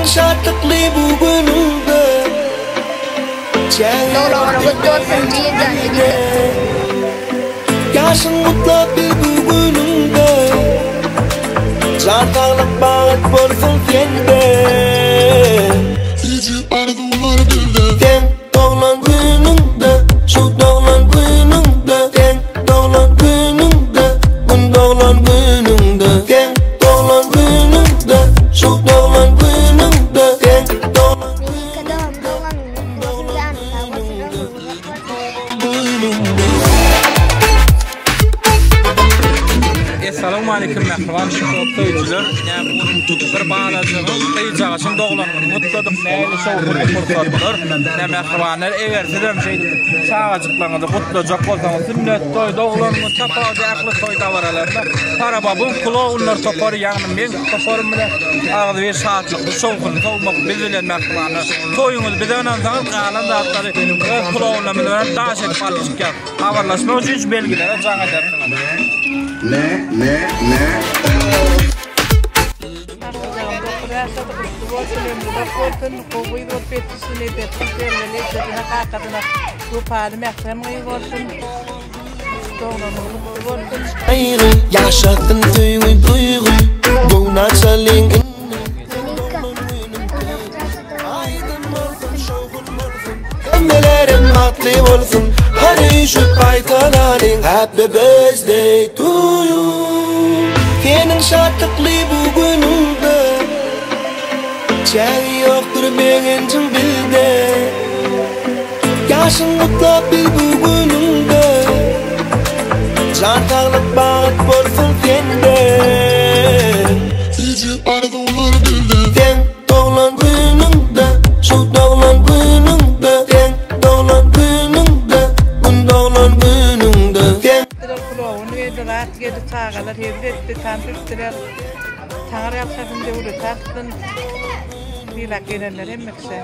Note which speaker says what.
Speaker 1: Seniň şatlykly bu günüňde Çägi
Speaker 2: Doglan günüň gutly bolsun Jigejan Melike.
Speaker 1: Ýaşyň gutlap biz bu günüňde Jan saglyk bagyt bolsun sende
Speaker 3: Süýji arzuwlar dilde.
Speaker 1: Seň doglan günüňde Şu doglan günüňde Seň doglan günüňde Gün doglan günüňde Seň doglan günüňde Şu doglan günüňde Seň doglan
Speaker 2: Melike dogan doglan günüň gutly bolsun janyň sag bolsun ömrüň uzak bolsun.
Speaker 1: günüňde
Speaker 4: Essalawmaleýkim mähriban sport söýüjiler. Ine bu gün bir balajygyň, gyzjagaşyň doglan gününi gutladyk. Nähili şowhunly pursatlar. Ine mähribanlar, eger sizem şeýdip çagajyklaryňyzy gutlajak bolsaňyz, sünnet toý, doglan gün, tapawudy ähli toý dabaralarynda Parababun klounlar topary, ýagny meň toparym bilen agzybir şatlykly, şowhunly sowmak biz bilen mähribanlar. Toýuňyzy bize ynansaňyz, galan zatlary öz klounlarymyz bilen daş edip alyp çykýas. Habarlaşmak üçin şu belgilere jaň edersiňiz.
Speaker 3: Ne ne ne.
Speaker 5: Arzuwlarym 9 ýaşady, gutly bolsun, ömri uzak bolsun, gowy gyz bolup ýetişsin, edepli, terbiýeli, ejesine, kakasyna wepaly, mährem gyz bolsun. Doglan güni gutly bolsun.
Speaker 1: Gaýgy Ýaşasyn söýgi duýgy Göwün açalyň indi
Speaker 2: Melike uzak ýaşa doglan günüň gutly bolsun.
Speaker 1: Şowhun bolsun Hemmelerem bagtly bolsun Hany üýşüp gaýtalalyň Happy birthday to you Seniň şatlykly bu günüňde Çägi ýokdur begenjiň bilde Ýaşyň gutlap biz bu günüňde Jan saglyk bagt bolsun sende
Speaker 3: Süýji arzuwlar dilde.
Speaker 1: Seň doglan günüňde Şu doglan günüňde Seň doglan günüňde Gün doglan günüňde Seň
Speaker 5: Etdiler, kloun geldi, zat geldi, çagalar hezil etdi, tans etdiler. Taňry ýalkasyn, döwleti artsyn. Sylap gelenler hemme kişä.